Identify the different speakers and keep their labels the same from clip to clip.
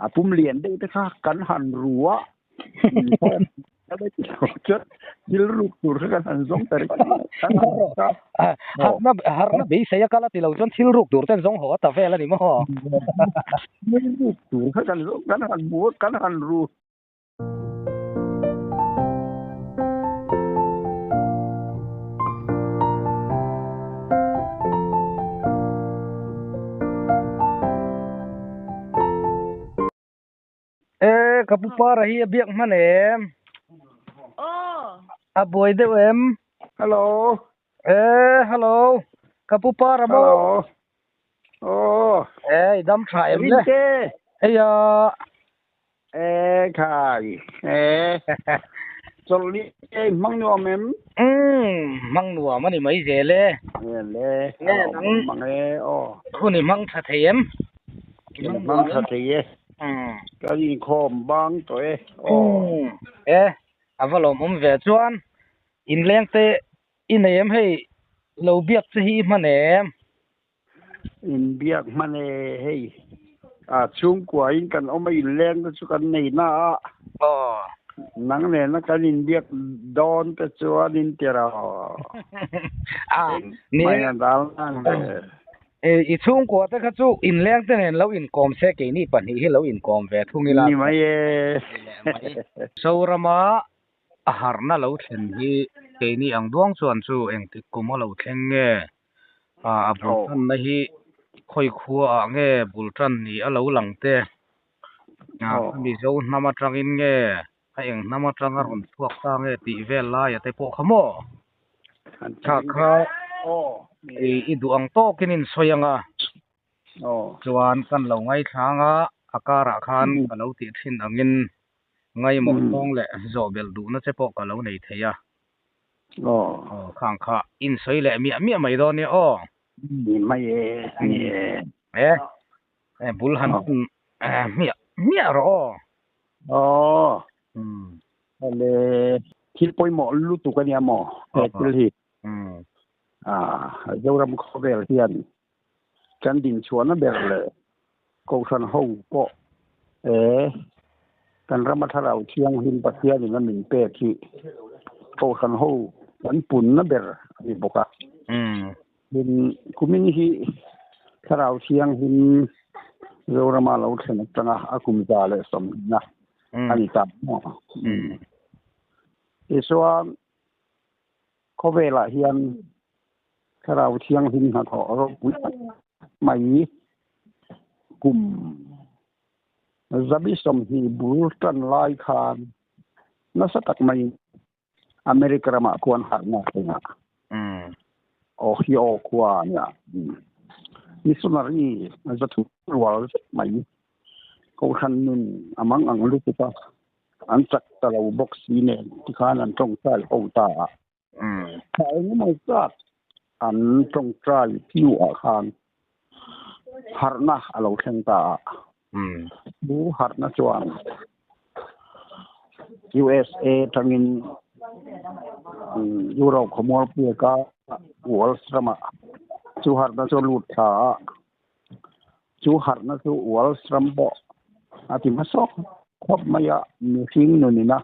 Speaker 1: A pum lian deuh te kha kan han ru a. Chuan thil ruk tur kha kan han zawng ta ringawt mai. Kan han ru a.
Speaker 2: Harna harna beisei a kal a ti lo chuan thil ruk tur te an zawng haw a ta vel a ni maw?
Speaker 1: Thil ruk tur kha kan zawng kan han hmu a, kan han ru.
Speaker 2: E ka pu para hi a biak hman em?
Speaker 3: Aw.
Speaker 2: A buai deuh em?
Speaker 1: Hello.
Speaker 2: E hello. Ka pu para maw?
Speaker 1: Hello. Aw.
Speaker 2: E i dam tha em le?
Speaker 1: Rinte.
Speaker 2: Eia.
Speaker 1: E khai. E. Chawlhni e hmang nuam em?
Speaker 2: Umm hmang nuam a ni mai zel e.
Speaker 1: E le.
Speaker 2: Nge nang.
Speaker 1: Hmang e aw.
Speaker 2: Hun i hmang tha thei em?
Speaker 1: Hmang tha thei e. Kan inkhawm bang tawh e.
Speaker 2: Aw. E a va lawmawm ve chuan inleng te i nei em hei lo biak che hi i hman em?
Speaker 1: Inbiak hman e hei a chhungkua in kan awm a inleng te chu kan nei na a.
Speaker 2: Aw.
Speaker 1: Nang nena kan inbiak dawn te chuan in ti rawh.
Speaker 2: A ni
Speaker 1: Mai a dal nang le.
Speaker 2: I chhungkua te kha chu inleng te nen lo inkawm se keini pahnih hi lo inkawm ve thung ila.
Speaker 1: Ni mai e.
Speaker 2: Zorama a harhna lo thlen hi keini ang duang chuan chu engtik kum a lo thleng nge? A bul tanna hi khawi khua ah nge bul tan ni a lo lang te? Mizo hnam atangin nge a eng hnam atanga rawn chhuak ta nge tih vel laia te pawh kha maw? Tha kha i duh ang tawkin in sawi ang a, chuan kan lo ngaithlang a, a karah khan ka lo tih thin angin ngaimawh tawng leh zawh belh duhna che pawh ka lo nei thei a. Aw khang kha in sawi leh miah miah mai dawn nia aw.
Speaker 1: Ni mai e, ni e.
Speaker 2: E, bul han hmiah hmiah rawh aw.
Speaker 1: Aw. Awle thil pawimawh lutuk a nia maw he thil hi. Zoram khawvel hian kan dinchhuahna ber leh Kohhran ho pawh e kan rama thlarau thianghlim Pathianin a min pek hi Kohhran ho kan punna ber a ni bawk a. Tin, kumin hi thlarau thianghlim Zorama lo thlen atanga a kum 120na a ni ta maw? Tichuan, khawvelah hian thlarau thianghlim hnathawh ropui tak mai kum 120 bul tan lai khan nasa tak mai America ramah khuan harhna a thleng a. Ohio khua a nia. Missionary zathu rual zet mai Kohhran nun a mang ang lutuk a, an chak ta lo bawk si nen tikhan an tawngtai ho ta a. Thla engemaw zat an tawngtai hnuah khan harhna a lo thleng ta a. Chu harhna chuan USA tangin Europe khawmualpui ka Wales ramah chu harhna chu a lut thla a. Chu harhna chu Wales ram pawh a ti hmasa khawp mai a, mihring nunin a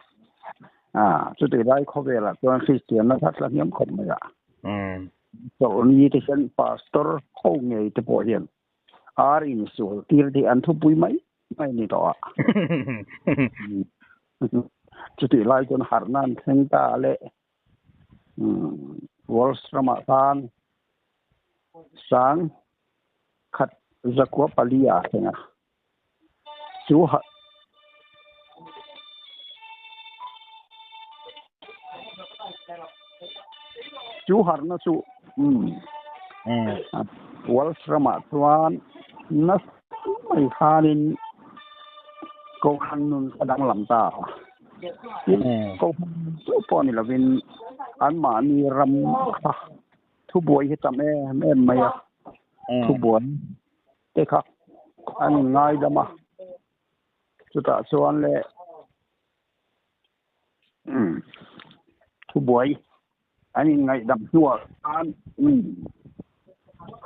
Speaker 1: chutih lai khawvelah chuan Kristianna kha tla hniam khawp mai a. Chawlhni te hian Pastor ho ngei te pawh hian ar insual tir te hi an thupui mai mai ni tawh a. Chutih lai chuan harhna an thleng ta le. Wales ramah khan sang khat zakua pali ah a thleng a. Chu chu harhna chu Wales ramah chuan nasa mai khanin Kohhran nun a danglam ta a. Tin, Kohhran nun chauh pawh ni lovin anmahni ram kha thubuai hi tam em em mai a. Thubuai te kha an inngaidam a, chutah chuan le thubuai an inngaihdam hnuah khan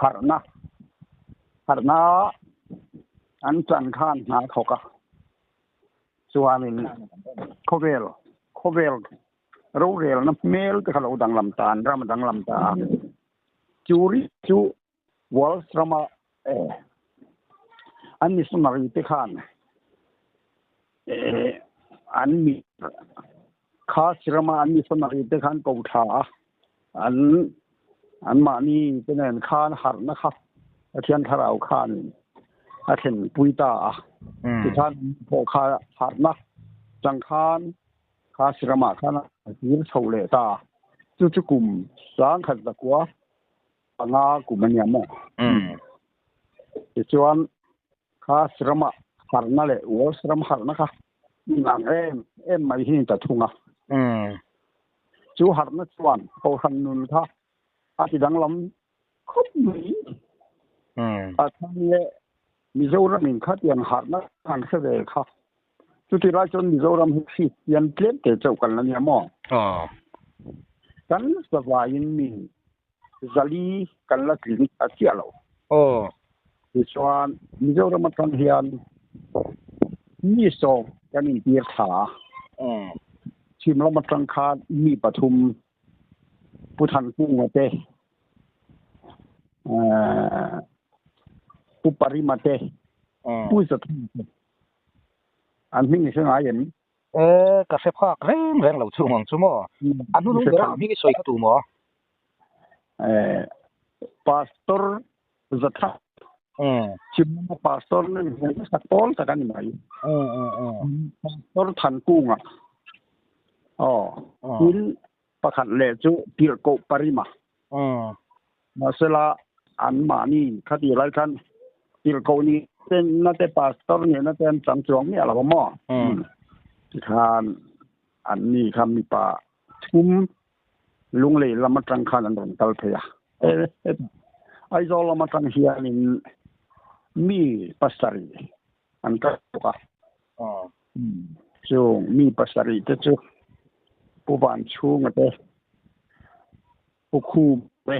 Speaker 1: harhna harhna an chan khan hna a thawk a. Chuanin khawvel khawvel rorelna hmel te kha lo danglam ta an ram a danglam ta a. Chu ri chu Wales rama an missionary te khan an mi Khas rama an missionary te khan ko tha a an an mahni te nen khan harhna kha Pathian thlarau khan a thlen pui ta a. Tikhan pawh kha harhna chang khan Khas ramah khan a kir chho leh ta. Chu chu kum sangkhat zakua panga kum a nia maw? Tichuan Khas rama harhna leh Wales ram harhna kha inang em em mai hi ta thung a. Chu harhna chuan Kohhran nun kha a ti danglam khawp mai. A chhan leh Mizoramin khatiang harhna an hre ve kha. Chuti lai chuan Mizoram hi Kristian tlem te chauh kan la nia maw? Kan zavaiin mi zali kan la tling ta chiah lo. Tichuan Mizoram atang hian mi sawm kan intir thla a. Chhim lam atang khan mi pathum Pu Thankunga te, Pu Parima te, Pu Zathuma te an hming i hre ngai em?
Speaker 2: E, ka hre phak reng reng lo chung ang chu maw? A hnunung berah hming i sawi kha tu maw?
Speaker 1: E, Pastor Zatha. Chimlama Pastor na ni hmel nasa pawl tak a ni mai. Pastor Thankunga. Aw, tin pakhat leh chu Tirhkoh Parima. Mahsela anmahni khati lai khan Tirhkoh ni te na te Pastor nihna te an chang chuang miah lo a maw? Tikhan anni kha mipa thum Lunglei lam atang khan an rawn kal phei a. Aizawl lam atang hianin mi pasarih an kal bawk a. Chung mi pasarih te chu Pu Vanchhunga te, Pu Khum te,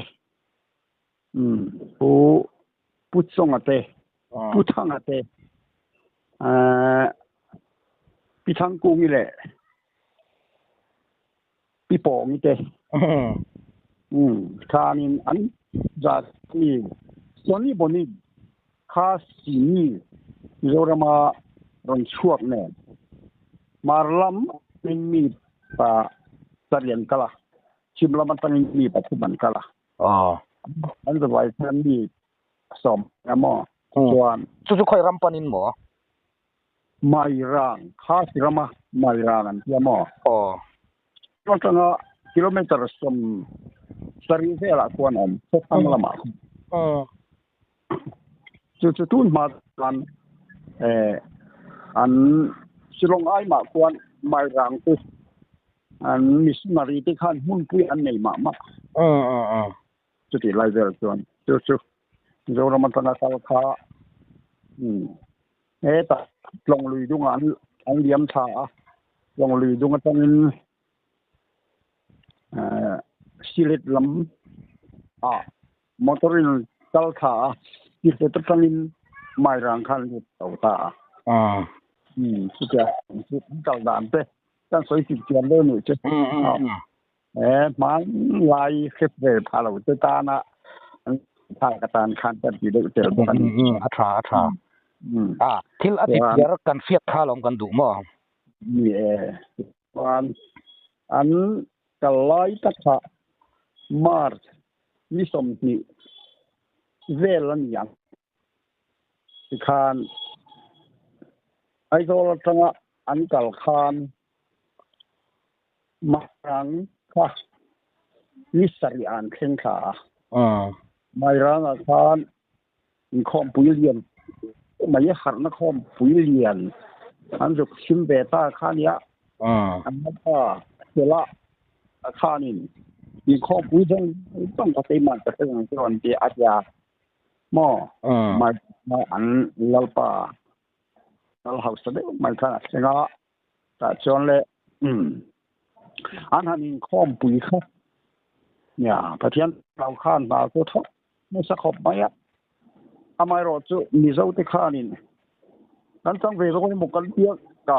Speaker 1: Pu Pu Chawnga te, Pu Thanga te, Pi Thangkungi leh Pi Pawngi te khanin an zat mi Sonny Boni kha Sini Mizorama rawn chhuak nen Hmar lam atangin mi pa sarih an kal a, chhim lam atangin mi pathum an kal a. An zavai khan mi sawm emaw chuan.
Speaker 2: Chu chu khawi ram panin maw?
Speaker 1: Mairang, Khas rama Mairang an tia maw?
Speaker 2: Aw.
Speaker 1: Atanga kilometer 70 velah khuan awm, khawthlang lamah khuan.
Speaker 2: Aw.
Speaker 1: Chu chu tun hma chuan eh an Shillong aimah khuan Mairang chu an missionary te khan hmunpui an nei mah mah.
Speaker 2: Aw aw aw.
Speaker 1: Chutih lai vel chuan chu chu Mizoram atanga kal kha umm hetah Tlawng lui dungah an an liam thla a, Tlawng lui dung atangin eh Sylhet lam ah motor in kal thla a, Sylhet atangin Mairang kha an lut chho ta a. Umm chutia an kal dan te kan sawi chip chian deuh nih chu. Eh, hmanlai hre ve pha lo te tana an thak atan khan kan ti deuh tel bawk a ni.
Speaker 2: A tha, a tha. A, thil a ti piar kan hriat kha lawm kan duh maw?
Speaker 1: Ni e. Chuan an kal lai tak kha March ni 20 vel a ni ang. Tikhan Aizawl atanga an kal khan Mairang kha ni sarih ah an thleng thla a. Mairangah khan inkhawmpui lian mai harhna khawmpui lian an zuk chhim ve ta kha nia. An pa Fela khanin inkhawmpui zawng zawng kha keimah ka hreng ang chu an ti a tia maw. Mairang an lalpa lal hausa deuh mai khan a thleng a. Tah chuan le an han inkhawmpui kha nia Pathian lo khan hna chu thawk nasa khawp mai a, amaherawh chu Mizo te khanin kan chang ve zawk emaw kan tia ka.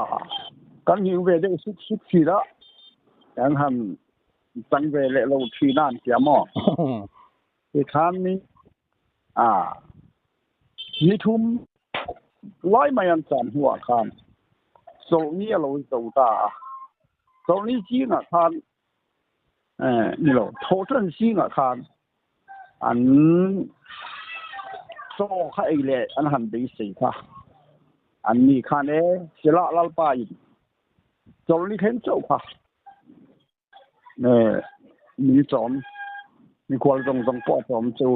Speaker 1: Kan nghing ve deuh suk suk thin a, kan han chang ve leh lo thin a an tia maw? Tikhan ni a ni thum lai mai an chan hnuah khan chawlhni a lo zo ta a, chawlhni zingah khan ni lo thawhtan zingah khan an chaw kha ei leh an han beisei kha an ni khan e Sela Lalpa in chawlhni thleng chauh kha min chawm mikhual zawng zawng pawh a chawm chu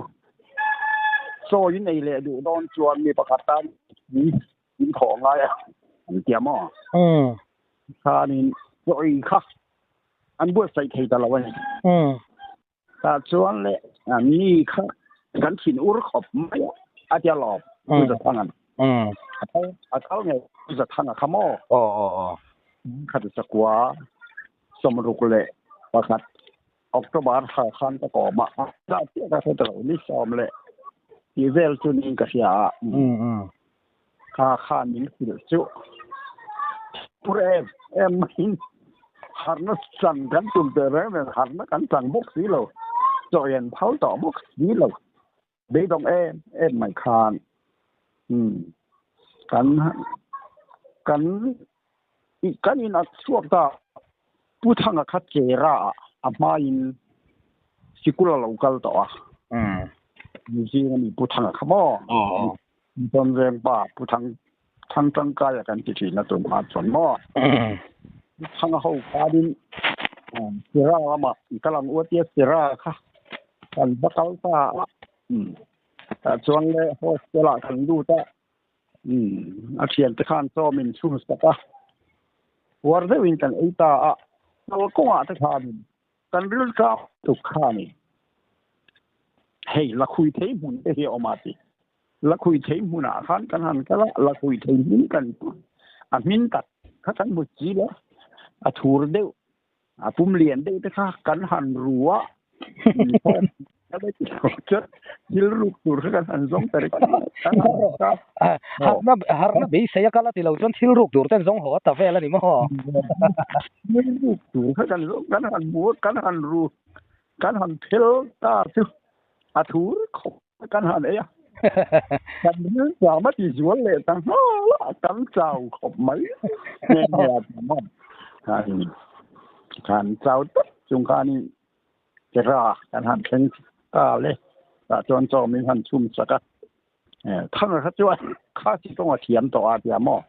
Speaker 1: chaw in ei leh duh dawn chuan mi pakhat tan min thawh ngai a an tia maw khanin chaw ei kha an buatsaih thei ta lo a ni. Tah chuan le mi kha kan thin ur khawp mai a, a tia lawm Pu Zathanga'n. A kal ngei Pu Zathanga kha maw?
Speaker 2: Aw aw aw.
Speaker 1: Khat zakua 61 October thla khan ka kawm a, zah chiah ka hre ta lo, ni sawm leh tih vel chu niin ka hria a. Kha khan min hrilh chu phur em em maiin harna chang kan tum teh reng nen harna kan chang bawk si lo, chawian phal tawh bawk si lo, beidawng em em mai khan umm kan kan kan in a chhuak ta Pu Thanga kha Chera ah a hmain sikul a lo kal tawh a. Zing a ni Pu Thanga kha maw? Tawn veng pa Pu Thang Thang tangkai a kan ti thin a tun hma chuan maw? Pu Thanga ho khanin Chera lamah ka lang uat tia Chera kha kan va kal ta a. Tah chuan le hostel ah kan lut a. A thiante khan chaw min chhun sak a, puar deuhin kan ei ta a, kal kawngah te khanin kan rilṭam tuk kha a ni. Hei lakhui thei hmun te hi a awm a ti. Lakhui thei hmunah khan kan han kal a, lakhui thei hmin kan a hmin tak kha kan hmu si lo, a thur deuh A pum lian deuh te kha kan han ru a, thil ruk tur kha kan han zawng ta ringawt mai. Kan han ru ta.
Speaker 2: Harna harna beisei a kal a ti lo chuan thil ruk tur ten zawng haw ta vel a ni maw?
Speaker 1: Thil ruk tur kha kan zawng kan han hmu a, kan han ru, kan han phel ta chu a thur khawp kan han ei a. Kan ril cham a ti zual leh ta nghal a, kan chau khawp mai nghe nghe a ti maw. Kan chau tawp chung khanin Kera kan han thleng ta le, tah chuan chaw min han chhum sak a. Thanga kha chuan kha chi tawng a thiam tawh a tia maw?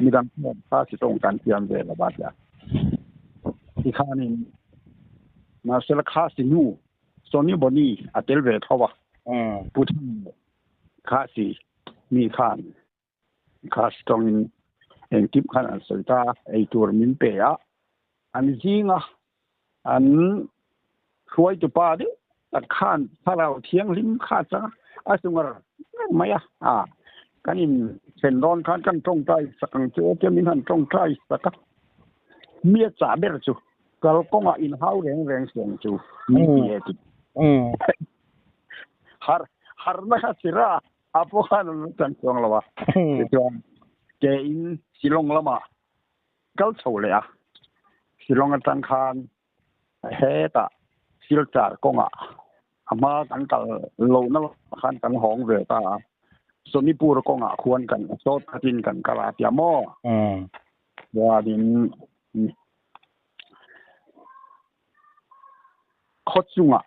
Speaker 1: Midang chuan kha chi tawng kan thiam ve lo a tia. Tikhanin mahsela kha si hnu Sonny Boni a tel ve tho a, Pu Thang kha si mi khan kha si tawngin engkim khan an sawi ta a, eitur min pe a, an zinga an hruaitupa deuh tak khan thlarau thianghlim kha chang a chungar reng mai a, a kan in thlen dawn khan kan tawngtai sak ang chu atia min han tawngtai sak a, mi a chah ber chu Kal kawngah in hau reng reng seng chu min ti e ti. Har harna kha sira a pawh khan an chan chuang lo a. Tichuan ke in Shillong lamah kal chho leh a. Shillong atang khan hetah Silchar kawngah a hma kan kal lohna lamah khan kan hawng ve ta a. Sonipur kawngah khuan kan sawt khatin kan kal a tia maw? Chuanin Khaw chungah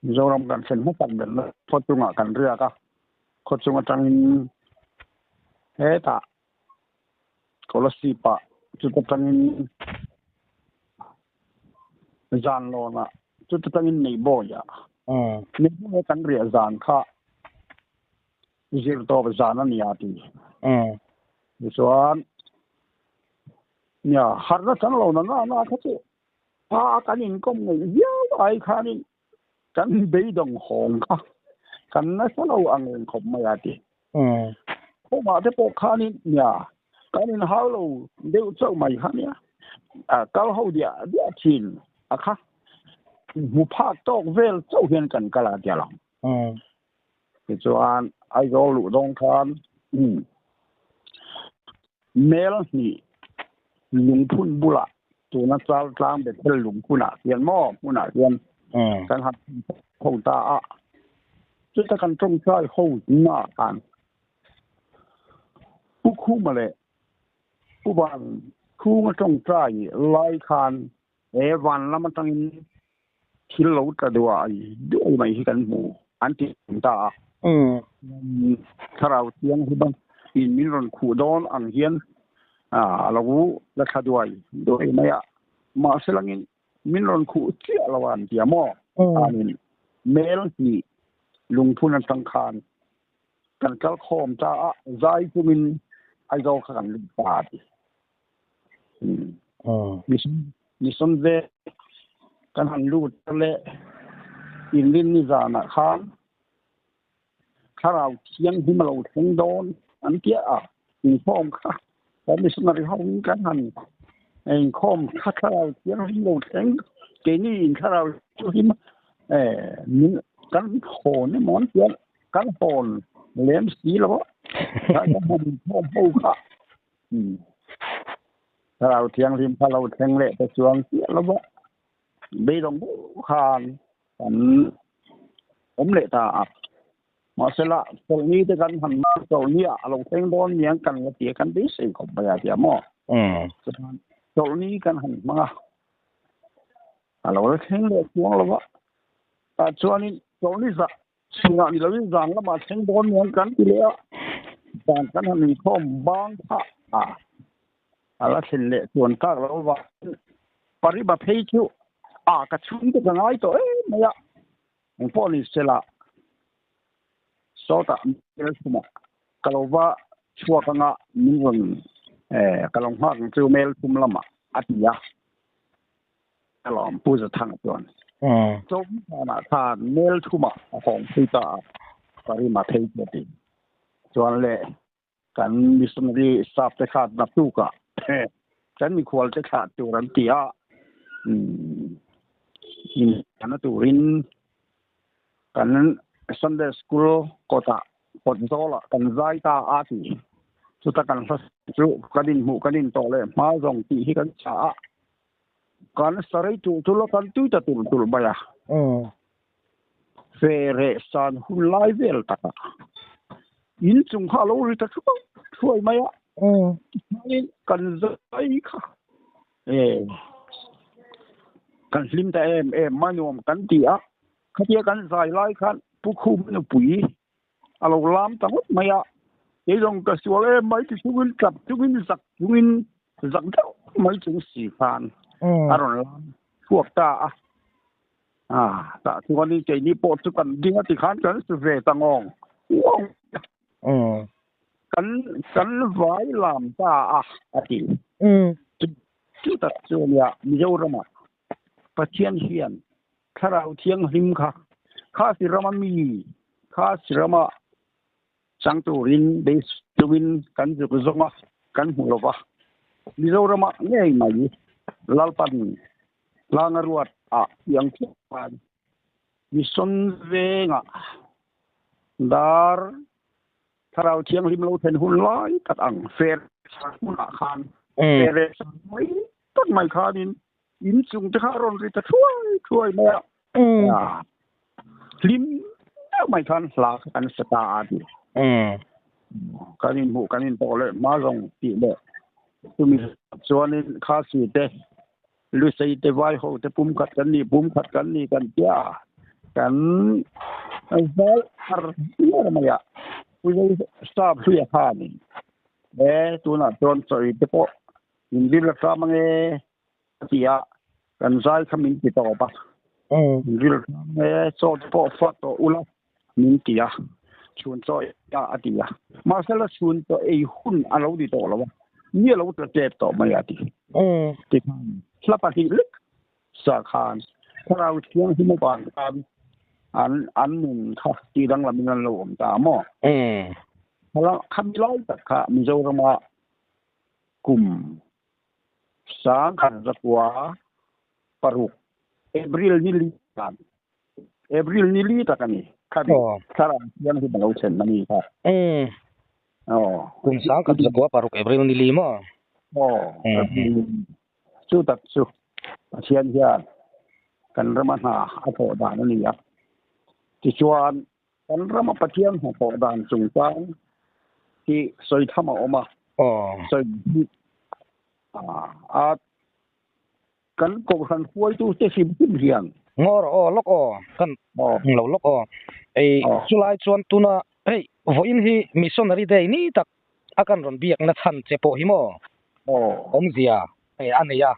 Speaker 1: Mizoram kan thlen hmasak ber na khaw chungah kan riak a, khaw chung atangin hetah Kolasib ah chuta tangin Zanlawn ah chuta tangin Neibawi ah Neibawi kan riah zan kha zirtawp zan a ni a ti. Tichuan, nia, harna chang lo na na na kha chu a kan inkawm ngaih viau ai khanin kan beidawng hawng kha kan nasa lo ang reng khawp mai a ti. Khawmah te pawh khanin nia, kan inhau lo deuh chauh mai kha nia, kal ho diah diah thin a kha hmu phak tawk vel chauh hian kan kal a tia lang. Tichuan, Aizawl luh dawng khan Mel hnih lungphun bulah tuna Chaltlang Bethel lungphunah hian maw hmunah hian kan han ho ta a. Chuta kan tawngtai ho na khan Pu Khuma leh Pu Van chhunga tawngtai lai khan he van lam atangin thil lo tla duai duai mai hi kan hmu an ti ta a. Thlarau thiang hi bang in min rawn khuh dawn ang hian a lo la thla duai duai mai a. Mahse langin min rawn khuh chiah lo an ti a maw? Anin mel hnih lungphun atang khan kan kal khawm ta a, zai chungin Aizawl kha kan lut ta a ti. Mission ve kan han lut le inrin ni zanah khan thlarau thianghlim a lo thleng dawn an tia a, inkhawm kha kan missionary ho in kan han inkhawm kha thlarau thianghlim lo thleng keini in thlarau thianghlim min kan hawn emaw an tia kan hawn lem si lo a, kan han inkhawm ho kha. Thlarau thianghlim kha lo thleng leh te chuan chiah lo va, beidawng deuh khan kan awm leh ta a. Mahsela, chawlhni te kan han chawlhni ah a lo thleng dawn niang kan la ti a, kan beisei khawp mai a tia maw? Chuan chawlhni kan han hmang a, a lo la thleng leh chuang lo va. Tah chuanin chawlhni zah Chhungah ni loin zan lamah thleng dawn niang kan ti leh a, zan kan han inkhawm bang phah a, a la thlen leh chuan tak lo vangin Pariba phei chu a ka chhungte ka ngai tawh em mai a, engpawh ni sela sawtah mel thumah ka lo va chhuak anga min rawn ka lo nghak ang chu mel thum lamah a ti a. Ka lawm Pu Zathanga chuan Chawngvanah khan mel thumah a hawng phei ta a, ka rim a phei chu a ti. Chuan le kan missionary staff te khan naktukah kan mikhual te thlah tur an ti a, inthana turin kan Sunday school kawtah kawt zawlah kan zai ta a ti. Chuta kan hla chu kan inhmuh kan intawh leh hma zawng tih hi kan chah a. Kan sarei tulh tulh a, kan tui ta tulh tulh mai a. Fe reh san hun lai vel takah in chung kha a lo ri ta thuai thuai mai a. Tichuanin kan zai kha kan hlim ta em em mai nuam kan ti a. Khatia kan zai lai khan Pu Khum nupui a lo lam ta ngawt mai a, kei zawng ka sual em mai ti chungin tap chungin zak chungin zak deuh mai chung si khan a rawn lam chhuak ta a, a tah chuanin keini pawh chu kan ding a tikhan kan su ve ta ngawng ngawng kan kan vai lam ta a a ti. Chu tak chu ania Mizoramah Pathian hian Thlarau Thianghlim kha Khasi rama mi Khasi rama chang turin beisungin kan zuk zawng a, kan hmu lo va. Mizoramah ngei mai Lalpan tlanga ruat ah tiang chuan Mission vengah dar Thlarau Thianghlim lo thlen hun lai tak ang fer hmunah khan fer mai tak mai khanin in chung te kha a rawn ri ta thuai thuai mai a. Hlim deuh mai khan hla kha kan sa ta a ti. Kan inhmuh kan intawh leh hma zawng tih leh chumi chuanin Khasi te Lusei te vai ho te pum khat kan ni pum khat kan ni kan tia kan zal har ber mai a. Puzei sap hluia khanin e tunah chuan chawi te pawh in vil atram ange a ti a, kan zai kha min ti tawp a, min ril hrang e, chaw te pawh fat tawh ula min ti a, chhun chaw ei ta a ti a, mahsela chhun chaw ei hun a lo ni tawh lo a, mi a lo tla tep tawh mai a ti. Tikhan hla pahnih lek sa khan Thlarau Thianghlim avang khan an an nun kha tih danglamin an lo awm ta maw? Khami lai tak kha Mizorama kum Sangkhat zakua paruk April ni li khan April ni li tak a ni. Kha thlarau thiang hi a lo thlen a ni kha. Aw.
Speaker 2: Kum 1906 April ni li maw?
Speaker 1: Aw. Chu tak chu Pathian hian kan rama hna a thawh dan a ni a. Tichuan kan rama Pathian hna thawh dan chungchang hi sawi tham a awm a.
Speaker 2: Aw.
Speaker 1: Sawi a kan kohhran hruaitu te hrim hrim hian.
Speaker 2: Ngaw rawh aw, lawk aw, kan lo lawk aw. Ei chulai chuan tuna hei vawiin hi Missionary Day ni tak a kan rawn biakna chhan che pawh hi maw? Awmzia hei a nei a.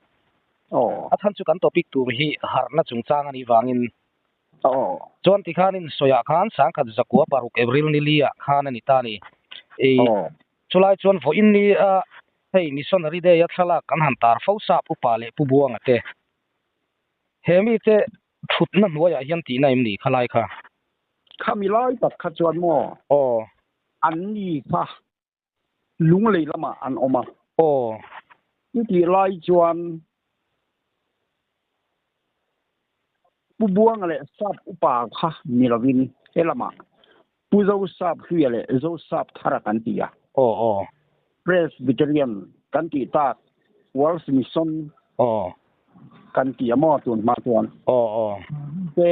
Speaker 2: A chhan chu kan topic tur hi harhna chungchang a nih vangin. Chuan tikhanin sawiah khan 1906 April ni li ah khan a ni ta a ni. Ei Chulai chuan vawiin ni a hei Missionary Day a thlalak kan han tar fo sap upa leh Pu Buanga te. He mite thutna hnuaiah hian tihna em ni khalai kha?
Speaker 1: Khami lai tak kha chuan maw?
Speaker 2: Aw.
Speaker 1: An ni kha lunglei lamah an awm a.
Speaker 2: Aw.
Speaker 1: Chutih lai chuan Pu Buanga leh sap upa kha ni lovin he lamah Pu Zosap Hluia leh Zosap Thara kan ti a.
Speaker 2: Aw aw.
Speaker 1: Presbyterian kan tih tak World's Mission
Speaker 2: Aw.
Speaker 1: kan ti a maw tun hma chuan.
Speaker 2: Aw aw.
Speaker 1: Te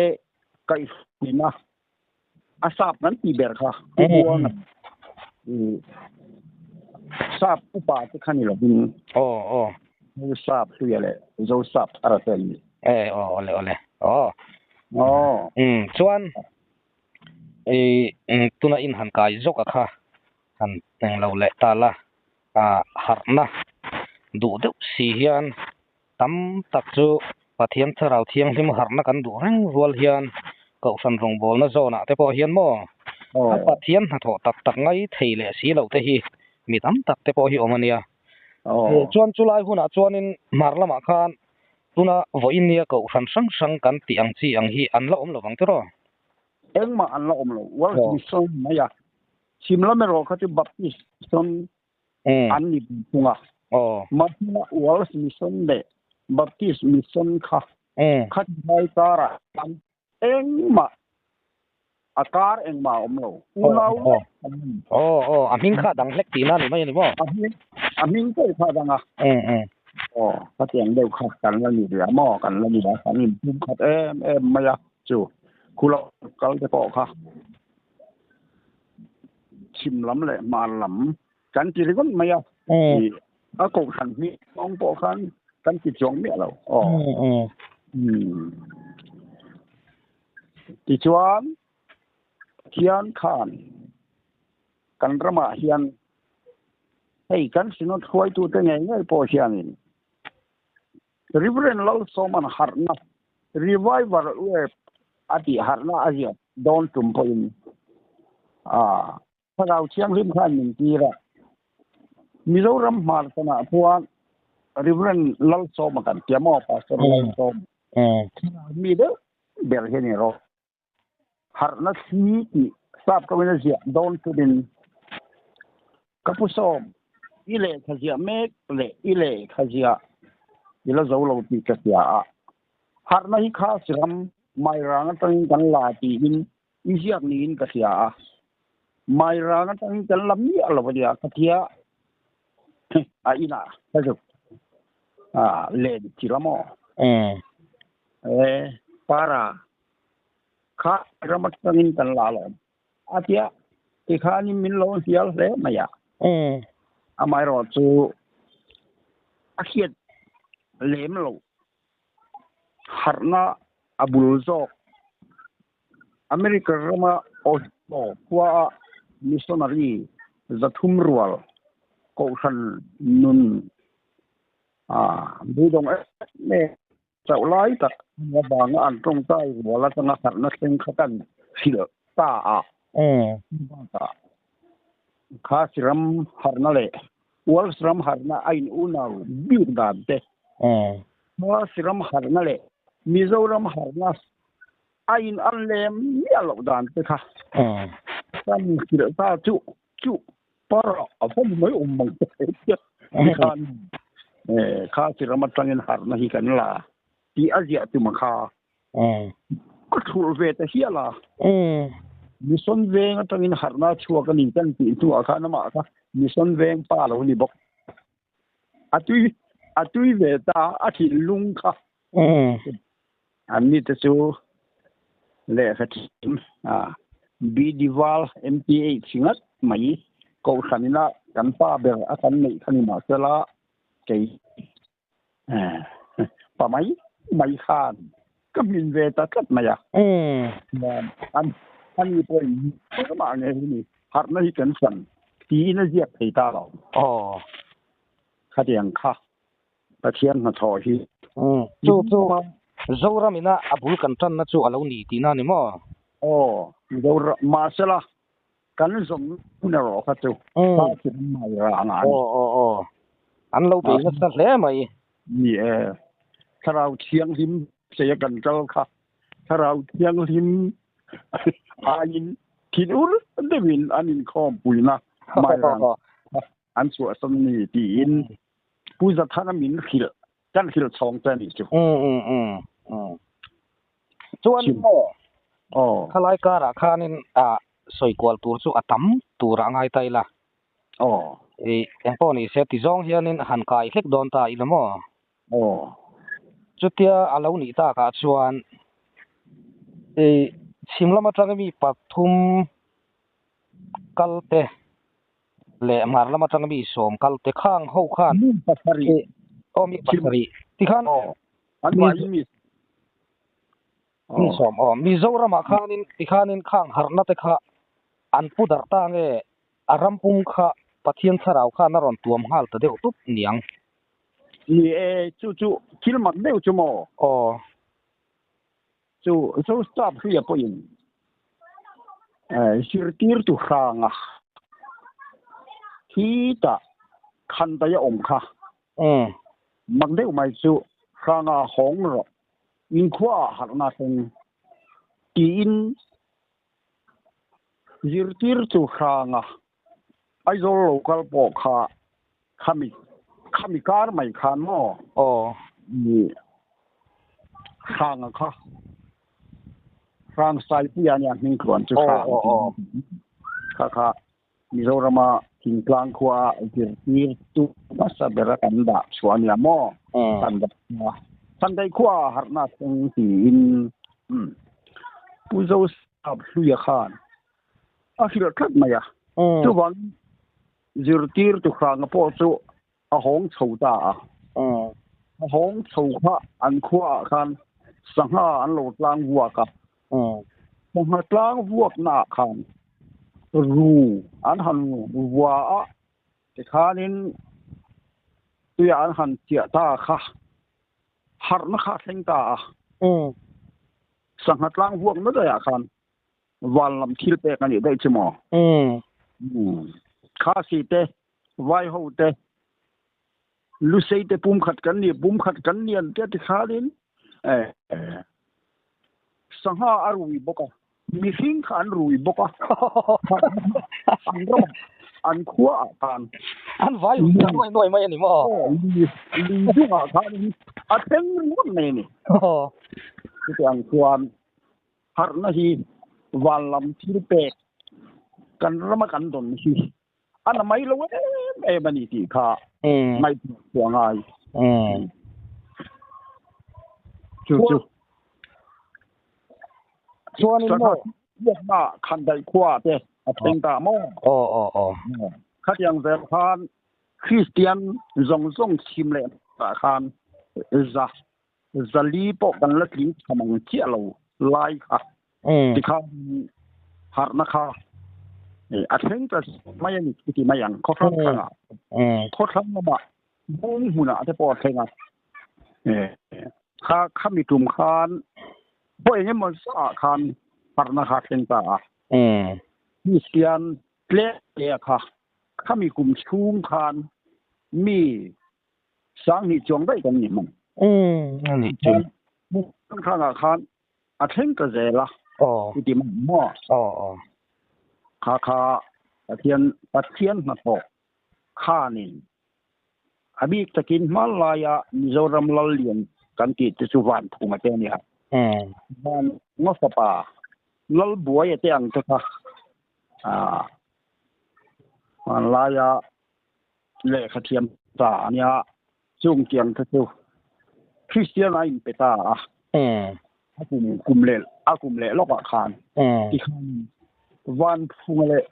Speaker 1: kaihhruaina a sap kan tih ber kha Pu Buanga sap upa te kha ni lovin.
Speaker 2: Aw aw.
Speaker 1: Zosap Hluia leh Zosap Thara te an ni.
Speaker 2: E aw awle awle. Aw.
Speaker 1: Aw.
Speaker 2: Um chuan I tuna in han kai zawk a kha han eng lo leh ta la, a harhna duh deuh si hian tam tak chu Pathian Thlarau Thianghlim harhna kan duh reng rual hian Kohhran rawngbawlna zawnah te pawh hian maw a Pathian hnathawh tak tak ngai thei leh si loh te hi mi tam tak te pawh hi awm a nia. Chuan chulai hunah chuanin hmar lamah khan tuna vawiin nia Kohhran hrang hrang kan tih ang chi ang hi an la awm lovang tiraw?
Speaker 1: Engmah an la awm lo. World Mission mai a. Chhim lam erawh kha chu Baptist Mission an ni ve thung a. Mahse World Mission leh Baptist Mission kha khati lai karah khan engmah a kar engmah a awm lo. Unau vek an ni.
Speaker 2: Aw aw a hming kha a dang hlek tihna a ni mai a ni maw?
Speaker 1: A hming pawh kha a dang a. Aw khatiang deuh kha kan la ni ve a maw? Kan la ni a, kan inpumkhat em em mai a. Chu khu lo kal te pawh kha chhim lam leh hmar lam kan ti ringawt mai a. A kohhran hming zawng pawh khan kan ti chuang miah lo. Aw. Tichuan Pathian khan kan ramah hian hei kan Synod hruaitute ngei ngei pawh hianin Reverend Lalsawman harhna, Revival Wave a tih harhna a ziak dawn tum pawhin a Thlarau Thianghlim khan min tir a. Mizoram hmar chanah chuan Reverend Lalsawma kan tia maw, Pastor Lalsawma. Thlarau mi deuh ber hi a ni rawh. Harhna thli tih sap tawngin a ziah dawn turin ka pu sawm i lehkha ziah mek leh i lehkha ziah i la zo lo tih ka hria a. Harhna hi khas ram Mairang atangin kan la tiin i ziak niin ka hria a. Mairang atangin kan la miah lo a nia ka tia a inah ka zuk len chi la maw? E para Kha ram atangin kan la alawm. A tia, tikhanin min lo hnial hle mai a. Amaherawh chu a hriat lem loh harhna a bul zawk. America rama Ohio khua a missionary 300 rual kohhran nun a beidawng em em Chauh lai tak avanga an tawngtai rual atanga harhna thleng kha kan hrilh ta a. Bakah Khasi ram harhna leh Wals ram harhna a in unau bik dan te, Khasi ram harhna leh Mizoram harhna a in an lem miah loh dan te kha kan hrilh ta chu chu Para a va mai awm mang te khan kha chi ram atangin harhna hi kan la tih a ziah tum a kha ka thulh ve ta hial a. Mission veng atangin harhna chhuak a ni kan tih hnuah khan amah kha Mission veng pa lo ni bawk. A tui a tui ve ta a thinlung kha. An ni te chu lehkha thiam BD Val MTH ngat mai kohhran ina kan pa ber a kan neih kha ni mahsela kei pa mai mai khan ka hmin ve ta tlat mai a. An ani pawhin mah nge hi ni harhna hi kan san tiin a ziak thei ta lo. Khatiang kha Pathian hnathawh hi.
Speaker 2: Chu chu Zoram ina a bul kan tanna chu a lo ni tihna a ni maw?
Speaker 1: Aw, Zoram, mahsela kan zawm hun erawh kha chu Party ram mai rang a ni.
Speaker 2: Aw, aw, aw. An lo bei nasa hle mai.
Speaker 1: Ni e, Thlarau Thianghlim seia kan kal kha Thlarau Thianghlim aiin thinur deuhin an inkhawmpuina mai rang an chhuahsan a ni tiin Pu Zathana min hrilh, kan hrilh chhawng che a nih chu.
Speaker 2: Chuan maw, khalai karah khanin sawi kual tur chu a tam tur a ngai ta ila. Eng pawh ni se ti zawng hianin han kai hlek dawn ta ila maw? Chutia a lo nih takah chuan chhim lam atanga mi pathum kal te leh hmar lam atanga mi 10 kal te khang ho khan
Speaker 1: mi pasarih
Speaker 2: aw mi pasarih tikhan
Speaker 1: an mahni mi
Speaker 2: mi sawm aw Mizoramah khanin tikhanin khang harhna te kha an pu darh ta nge a ram pum kha Pathian thlarau khan a rawn tuam nghal ta deuh tup niang.
Speaker 1: Ni e, chu chu thil mak deuh chu maw?
Speaker 2: Aw.
Speaker 1: Chu zo staff hria pawhin zirtirtu hranga khitah khandaih a awm kha. Mak deuh mai chu hranga hawng rawh inkhuaah harhna thleng tiin zirtirtu hranga Aizawl lo kal pawh kha khami khami kar mai khan maw?
Speaker 2: Aw.
Speaker 1: Ni hranga kha hrang Saipuia nia hming tluan chu hrang kha kha Mizorama thingtlang khua zirtir tu hmasa bera kan dah chhuah ania maw? Kan dah chhuah. Sunday khua harhna thleng tiin Pu Joseph Hluia khan a hrilh tlat mai a. Chuvang zirtirtu hranga pawh chu a hawng chho ta a. A hawng chho kha an khuaah khan sangha an lo tlang vuak a. Sangha tlang vuaknaah khan ru an han vua a, tikhanin tuiah an han chiah ta kha harhna kha a thleng ta a. Sangha tlang vuakna daihah khan van lam thil pek a nih daih chu maw? Khasi te, vai ho te, Lusei te pumkhat kan ni, pumkhat kan ni an tia tikhanin sangha a rui bawk a, mihring kha an rui bawk a, an ram an khua ah khan.
Speaker 2: An vai rui ta nuai nuai mai a ni maw?
Speaker 1: Lui dungah khanin a thleng ringawt mai a ni. Chutiang chuan Harhna hi van lam thil pek kan rama kan dawn hi a na mai lo em em a ni tih kha ngaihtuah chu a ngai. Chu chu.
Speaker 2: Chuanin maw?
Speaker 1: Biakna khandaih khua te a thleng ta maw?
Speaker 2: Aw aw aw.
Speaker 1: Khatiang zel khan Kristian zawng zawng chhim leh ah khan za Zali pawh kan la tling tha mang chiah lo lai kha tikhan harhna kha a thleng ta mai a ni chu ti mai ang khaw hrang hrangah khaw thlang lamah bung hmunah te pawh a thleng a kha khami tum khan pawh eng emaw zah khan harhna kha a thleng ta a Kristian tlem te kha khami kum chhung khan mi Sanghnih chuang daih kan ni hman.
Speaker 2: Umm a nih chu.
Speaker 1: Hmun hrangah khan a thleng ta zel a.
Speaker 2: Aw.
Speaker 1: I ti mai maw?
Speaker 2: Aw aw.
Speaker 1: Kha kha Pathian Pathian hnathawh khanin a bik takin hmanlaia Mizoram lal lian kan tih te chu Vanphunga te a nia.
Speaker 2: Umm.
Speaker 1: Van ngaw fapa. Lal buai te ang te kha a hmanlaia lehkha thiam ta ania chung tiang te chu Kristian a inpe ta a a kum kum leh a kum leh lawkah khan tikhan van phunga leh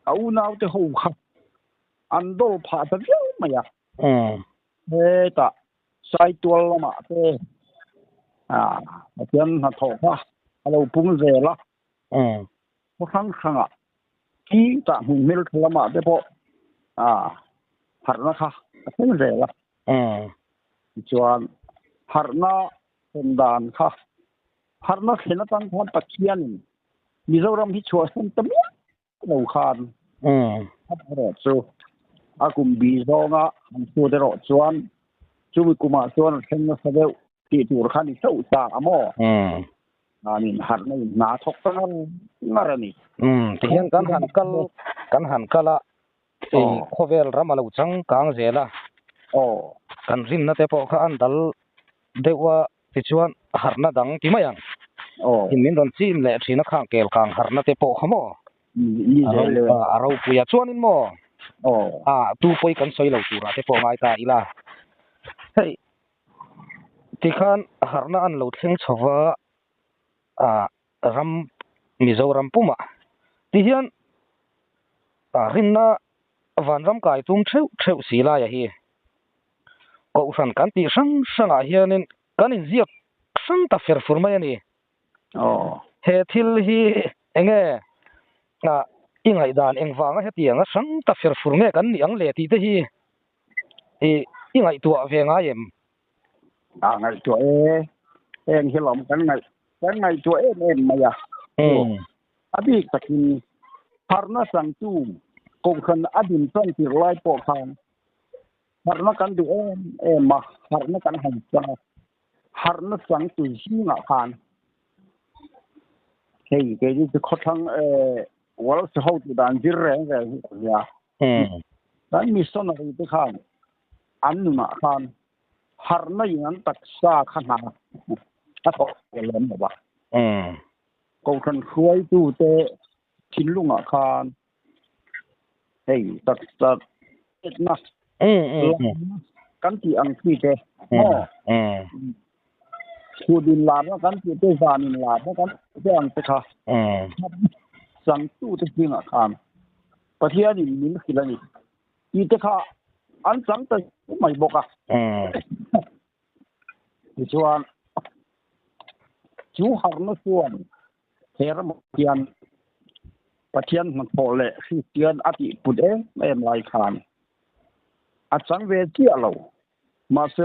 Speaker 1: a unaute ho kha an dawr phah ta viau mai a hetah Saitual lamah te ah Pathian hnathawh kha a lo pung zel a khaw hrang hrangah khi tah hmun hmeltha lamah te pawh ah harhna kha a thleng zel a tichuan harhna thlen dan kha harhna thlen atang khan Pathianin Mizoram hi chhuahsan ta miah lo khan erawh chu a kum bi zawnga an chhut erawh chuan chumi kumah chuan a thleng nasa deuh tih tur kha ni chauh ta a maw? Anin harhna in hna thawk ta ngar ngar a ni.
Speaker 2: Tihian kan han kal kan han kal a, khawvel ram a lo changkang zel a, kan rinna te pawh kha an dal deuh a, Tichuan, harhna dang ti mai ang. In min rawn chim leh thin a khang kel kang harhna te pawh kha maw? A ropui a. Chuanin maw? A tu pawi kan sawi lo turah te pawh ngai ta ila. Hei, tikhan harhna an lo thleng chho va, a ram Mizoram pumah. Tihian rinna vanram kai tum theuh theuh si laia hi. Kohhran kan tih hrang hrangah hianin kan inziak hrang ta fer fur mai a ni. He thil hi enge i ngaihdan engvanga hetianga hrang ta fer fur nge kan nih ang le tih te hi i ngaihtuah ve ngai em?
Speaker 1: A ngaihtuah e, heng hi lawm kan ngaih kan ngaihtuah em em mai a. A bik takin harhna sangtu kohhran a din tan tir lai pawh khan Harhna kan duh em em a, harhna kan han chang a, harhna changtu zingah khan hei keini chu khawthlang Welsh ho tih dan zir reng reng hi ka nia. Kan missionary te khan an nunah khan harhna in an taksa kha hna a thawk ve lem lo a. Kohhran hruaitute thinlungah khan Hei taksa chetna kan tih ang chi te maw chhut in larna kan tih te zan in larna kan tih te ang te kha changtu te zingah khan Pathian in min hrilh a ni tih te kha an chang ta mai bawk a. Tichuan chu harna chuan He ramah hian Pathian hnathawh leh Kristian a tih put em em lai khan a chang ve chiah lo. Mahse,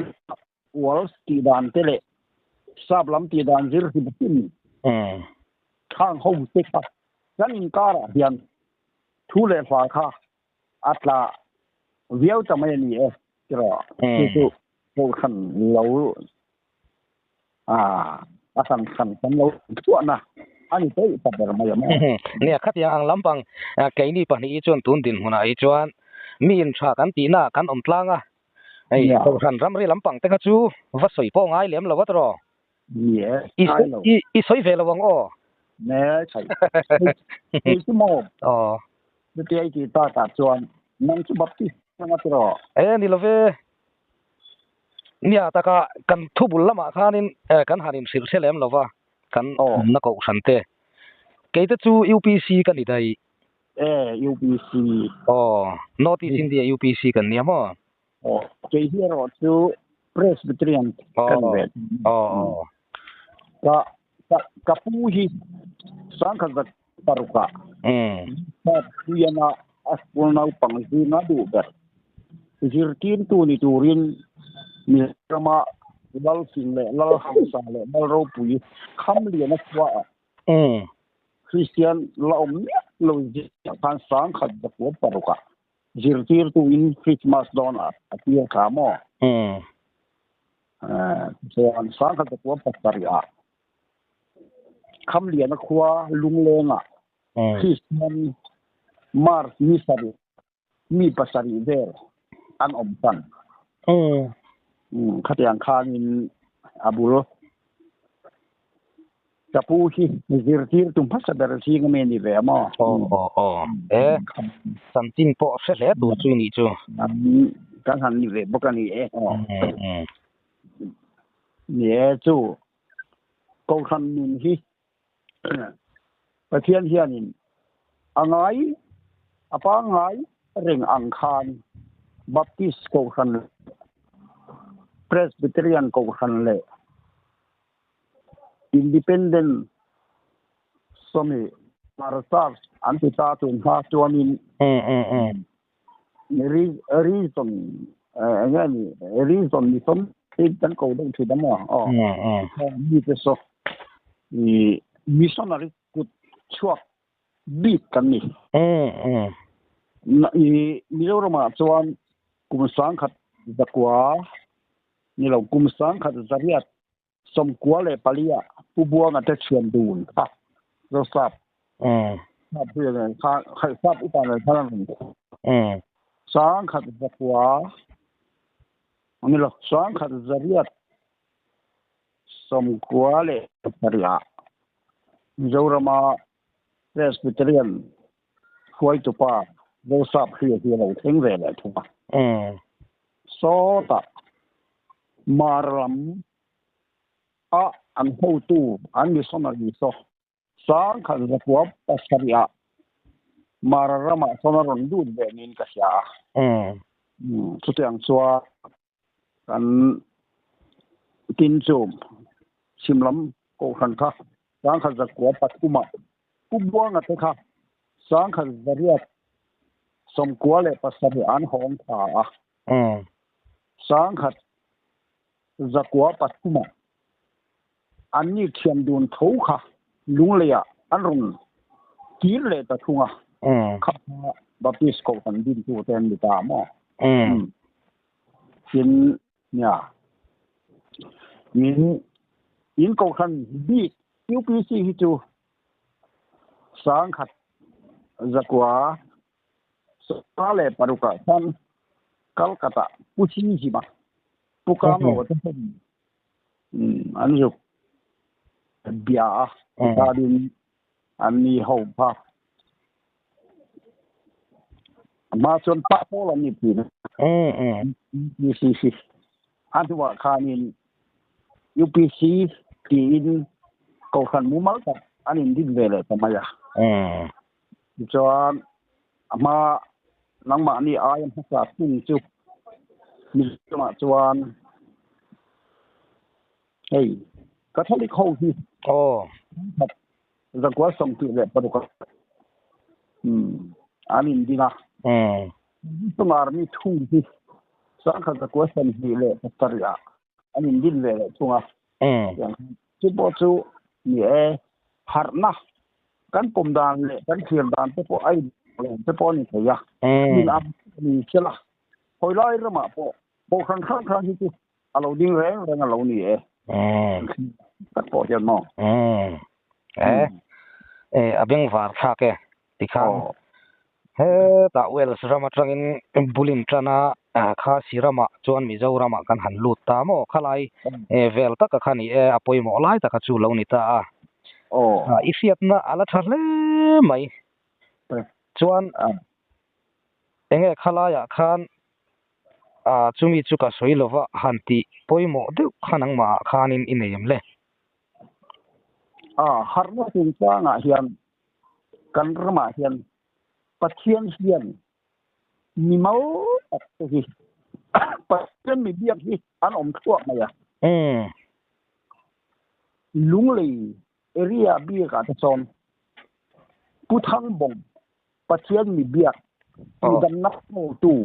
Speaker 1: Wals tih dan te leh Sap lam tih dan zir hrim hrim khang ho te kha kan inkarah hian thu leh hla kha a tla viau ta mai a ni e tiraw. Chu chu Kohhran lo a hran hran kan lo chhuahna a ni daih ta ber mai ang.
Speaker 2: Nia, khatiang ang lampang keini pahnih hi chuan tun dinhmunah hi chuan mi intha kan tihna kan awm tlang a, hei Kohhran ramri lampang te kha chu va sawi pawh ngai lem lo a tiraw?
Speaker 1: Ni e, ngai lo.
Speaker 2: I sawi ve lo ang aw?
Speaker 1: Ne, sawi. Kei chu maw?
Speaker 2: Aw.
Speaker 1: Chutia i tih takah chuan nang chu Baptist anga tiraw?
Speaker 2: E, ni lo ve. Nia taka kan thubul lamah khanin kan han inhrilh hre lem lova kan awmna kohhran te. Keite chu UPC ka ni daih.
Speaker 1: E, UPC.
Speaker 2: Aw, North East India UPC kan nia maw?
Speaker 1: Aw, kei hi erawh chu Presbyterian ka ni ve.
Speaker 2: Aw, aw.
Speaker 1: Ka, ka, ka pu hi sangkhat zat parukah Sap Hliana a school naupang zinga duh ber zirtirtu ni turin Mizorama Lalfing leh Lalhausa leh Lalropui Khamliana khuaah Kristian la awm miah lo zingah khan sangkhat zakua parukah zirtirtuin Christmas dawnah a tir kha maw? Chuan sangkhat zakua pasarihah Khamliana khua Lunglengah Kristian March ni sarih mi pasarih vel an awm tan. Khatiang khanin a bul. Ka pu hi zirtirtu hmasa ber zing ami a ni ve a maw?
Speaker 2: Aw aw aw e chanchin pawh hre hle tur chu i nih chu.
Speaker 1: Kan han ni ve bawk a ni e. Ni e chu Kohhran nun hi Pathian hianin a ngai a pangngai reng ang khan Baptist Kohhran leh Presbyterian Kohhran leh Independent sawmi Mar Church an ti ta tun hma chuanin reason eng nge ni reason ni sawm hi kan ko deuh thin a maw aw mi te saw i missionary kut chhuak bik kan ni i Mizoramah chuan kum sangkhat zakua ni lo kum sangkhat zariat 94 ah Pu Buanga te thian dun kha Zosap sap hui nen kha kha sap upa nen khan an rawn khuh. 1900 ni lo 1997 ah Mizorama Presbyterian hruaitupa Zosap Hria hi a lo thleng ve leh thung a. Sawtah Mar lam a an hotu an missionary saw 1997 ah Mara ramah sawn a rawn lut ve niin ka hria a. Chutiang chuan kan tin chu chhim lam kohhran kha 1903 ah Pu Buanga te kha 1997 an hawng tha a. 1903 ah an ni thiam dun tho kha Lungleiah an rawn kir leh ta thung a, kha Baptist Kohhran dintu te an ni ta maw? Tin, nia, in in Kohhran bik UPC hi chu 1996 ah khan Calcutta Pu Him-a Pu Kamlo te hian an zuk bia a, chuanin an ni ho kha a hma chuan pa pawl an ni thin a, UPC a hnuah khanin UPC tiin kohhran mumal tak an indin ve leh ta mai a. Tichuan a hma nangmahni aia hmasa thung chu Mizoramah chuan hei Catholic ho hi 1926 ah an indin a, Mizoram Army thung hi 1927 ah an indin ve leh thung a. Chu pawh chu ni e, harhna kan pawm dan leh kan thlir dan te pawh a in lo te pawh a ni thei a, in ang ni se la, hawi lai ramah pawh kohhran hrang hrang hi chu a lo ding reng reng a lo ni e. Tak pawh hian maw?
Speaker 2: E, e, a bengvar thlak e tikhan Hetah Wales ram atangin bulin tan a, Khasi ramah chuan Mizoramah kan han lut ta maw? Khalai vel taka kha ni e, a pawimawh lai taka chu lo ni ta a. I hriatna a la tha hle mai. Chuan enge khalaiah khan chumi chu ka sawi lova han tih pawimawh deuh kha nangmahah khanin i nei em le?
Speaker 1: Harhna chungchangah hian kan ramah hian Pathian hian mi mau tak te hi Pathian mi biak hi an awm thluah mai a. Lunglei area biakah te chuan Pu Thangbawng Pathian mi biak tihdamna hmutu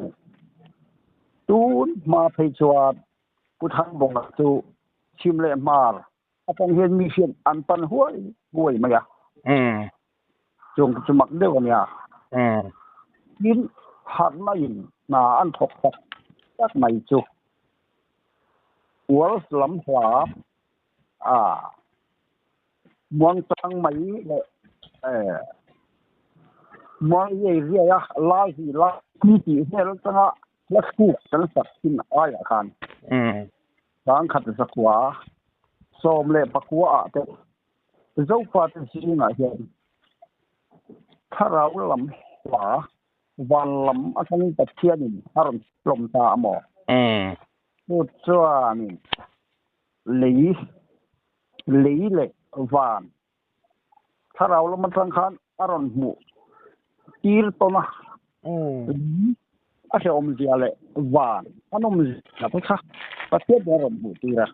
Speaker 1: tun hma phei chuan Pu Thangbawnga chu chhim leh hmar Atang hian mi hian an pan huai huai mai a. Chung chu mak deuh a nia. Tin, harhna in hna an thawk tak tak mai chu Wales lam hla a muangchang mai leh muang riai riai a lai hi lai tih vel atanga hla thluk kan sak thin aiah khan. 1969 ah te Zofate zingah hian thlarau lam hla van lam atangin Pathianin a rawn hlawm ta a maw? Chu chuanin lei lei leh van thlarau lam atang khan a rawn hmuh tir tawn a, a hrehawm zia leh van a nawm zia te kha Pathian a rawn hmuh tir a.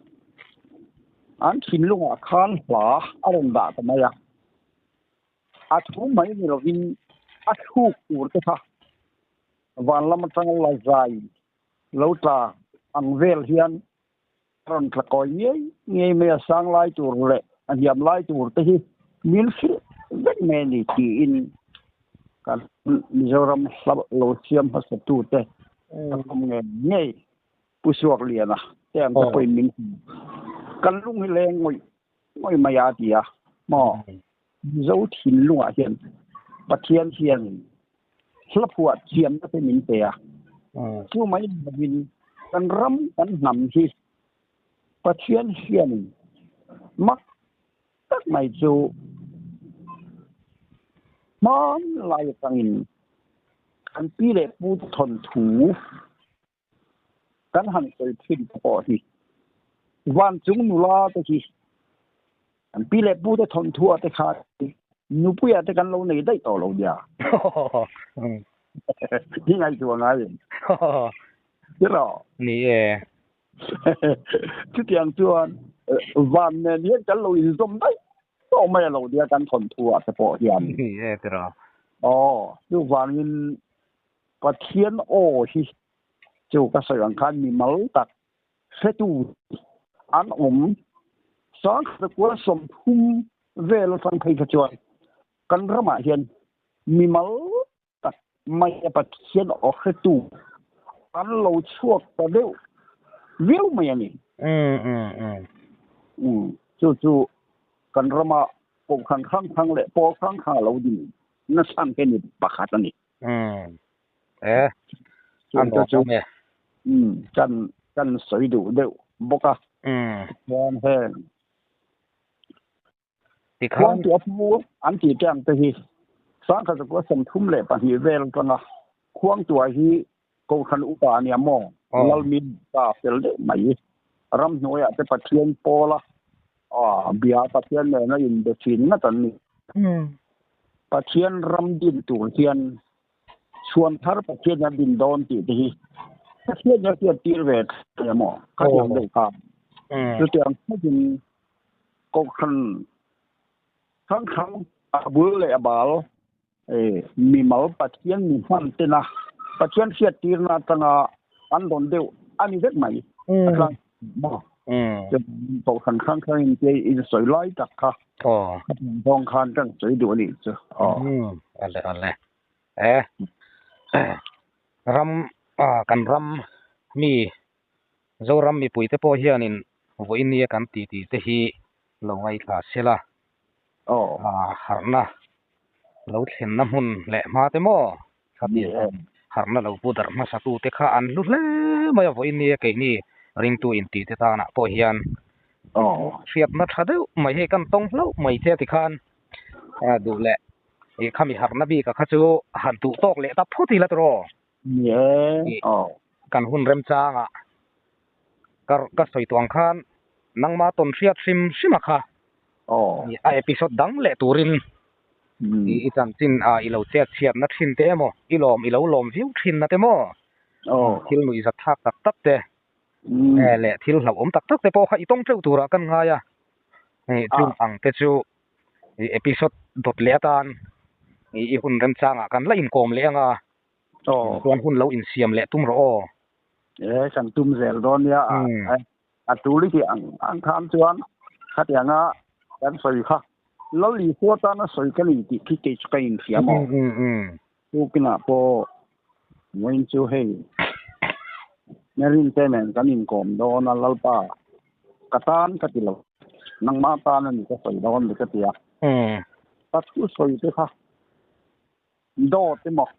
Speaker 1: An thinlungah khan hla a rawn dah ta mai a. A thu mai ni lovin a thluk tur te kha van lam atanga la zai lo tla ang vel hian a rawn tla kawi ngei ngei mai a, sang lai tur leh a hniam lai tur te hi min hrilh vek mai a ni tiin kan Mizoram hla lo siam hmasa tute a awm ngei ngei Pu Suakliana te ang te pawhin min hmu. Kan lung hi leng ngawih ngawih mai a ti a maw? Mizo thinlungah hian Pathian hian hla phuah thiamna te min pe a, chu mai ni lovin kan ram kan hnam hi Pathian hianin mak tak mai chu hmanlai atangin kan pi leh pu te thawnthu Kan han sawi thin te pawh hi Vanchung nula te hi an pi leh pu te thawnthu ah te kha nupui ah te kan lo nei daih tawh lo nia. Hi ngaihtuah ngai em? Tiraw?
Speaker 2: Ni e.
Speaker 1: Chutiang chuan van nen hian kan lo inzawm daih tawh mai a lo nia kan thawnthu ah te pawh hian.
Speaker 2: Ni e tiraw?
Speaker 1: Aw, chuvangin Pathian aw hi chu ka sawi ang khan mi mal tak hretu an awm. Sangkhat 30 vel atang phei kha chuan kan ramah hian mi mal tak mai a Pathian aw hretu an lo chhuak ta deuh viau mai a ni. Chu chu kan rama kohhran hrang hrang leh pawl hrang hrang a lo din nasa ang hi ni pakhat a ni.
Speaker 2: Um e a nuam awm e.
Speaker 1: Um kan kan sawi duh deuh bawk a.
Speaker 2: Um
Speaker 1: Chuan heng
Speaker 2: tikhan
Speaker 1: khuang tu a pu an tih te ang te hi 1932 vel atanga khuang tua hi kohhran upa a nia maw Lalmi ta fel deuh mai ramhnuaiah te Pathian pawla a bia Pathian nena inbe thin ngat an ni. Pathian ram din tur hian chhuan thar Pathian a din dawn tih te hi Pathian a hriat tir ve thei a maw? Khatiang deuh kha. Chutiang takin kohhran hrang hrang a bul leh a bal mimal Pathian mi hman tena Pathian hriat tirna atanga an rawn deuh a ni vek mai. A tlang maw? Kohhran hrang hrang in te in sawi lai tak kha. Khatiang zawng khan kan sawi duh a nih chu.
Speaker 2: Ale ale. E ram kan ram mi Zoram mipui te pawh hianin vawiin nia kan ti tih te hi lo ngaithla se la. Harhna lo thlenna hmun leh hma te maw? Khati harhna lo pu darh hmasa tu te kha an hlu hle mai a vawiin nia keini ringtu intih te tanah pawh hian hriatna tha deuh mai hei kan tawng hlauh mai che tikhan duh leh ih khami harhna bik a kha chu han duh tawk leh ta phawt ila tiraw? Kan hun remchangah ka sawi tawh ang khan nangma tawn hriat hrim hrim a kha a episode dang leh turin i chanchin a i lo chet chhiatna thin te emaw i lawm i lo lawm viau thin na te maw thil nuih zat thlak tak tak te leh thil hlauhawm tak tak te pawh kha i tawng teuh turah kan ngai a chung ang te chu i episode dawt leh atan i hun remchangah kan la inkawm leh anga chuan hun lo insiam leh tum rawh aw.
Speaker 1: E kan tum zel dawn nia a tul hi ang ang khan chuan khatianga kan sawi kha Lal Isua tana sawi ka ni tih khi kei chu ka inhria maw? Tukinah pawh vawiin chu hei Merin te nen kan inkawm dawn a Lalpa ka tan ka ti lo nangmah tan a ni ka sawi dawn ni ka ti a ka thu sawi te kha Dawt emaw,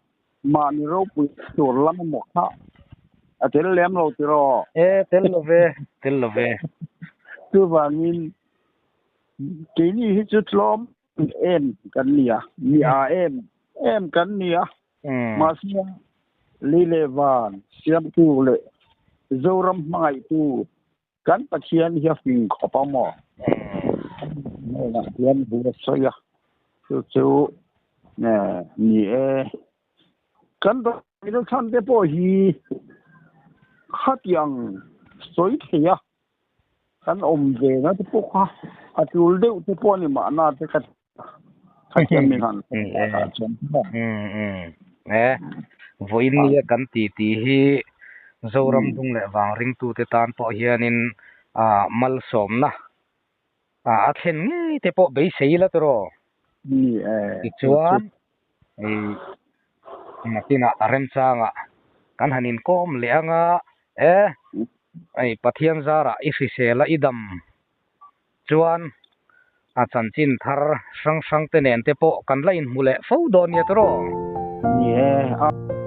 Speaker 1: mahni ropui tur lam emaw kha a tel lem lo tiraw?
Speaker 2: E, tel lo ve, tel lo ve.
Speaker 1: Chuvangin Keini hi chu tlawm em kan ni a, mi a em em kan ni a. Mahse lei leh van siamtu leh Zoram hmangaihtu kan Pathian hi a fing khawp a maw? Hnenah hian hu a sawi a, chu chu ni e. Kan dawhkan chhan te pawh hi khatiang sawi thei a. Kan awm ve na te pawh kha a tul deuh te pawh a ni mahna te ka kha mi han
Speaker 2: e vawiin nia kan ti ti hi Zoram dung leh vang ringtute tan pawh hianin a malsawmna a thlen ngei te pawh beisei la tiraw.
Speaker 1: Ni e.
Speaker 2: Tichuan i nakinah a remchangah kan han inkawm leh anga e hei Pathian zarah i hrisel a i dam chuan a chanchin thar hrang hrang te nen te pawh kan la inhmu leh fo dawn nia tiraw.
Speaker 1: Ni e.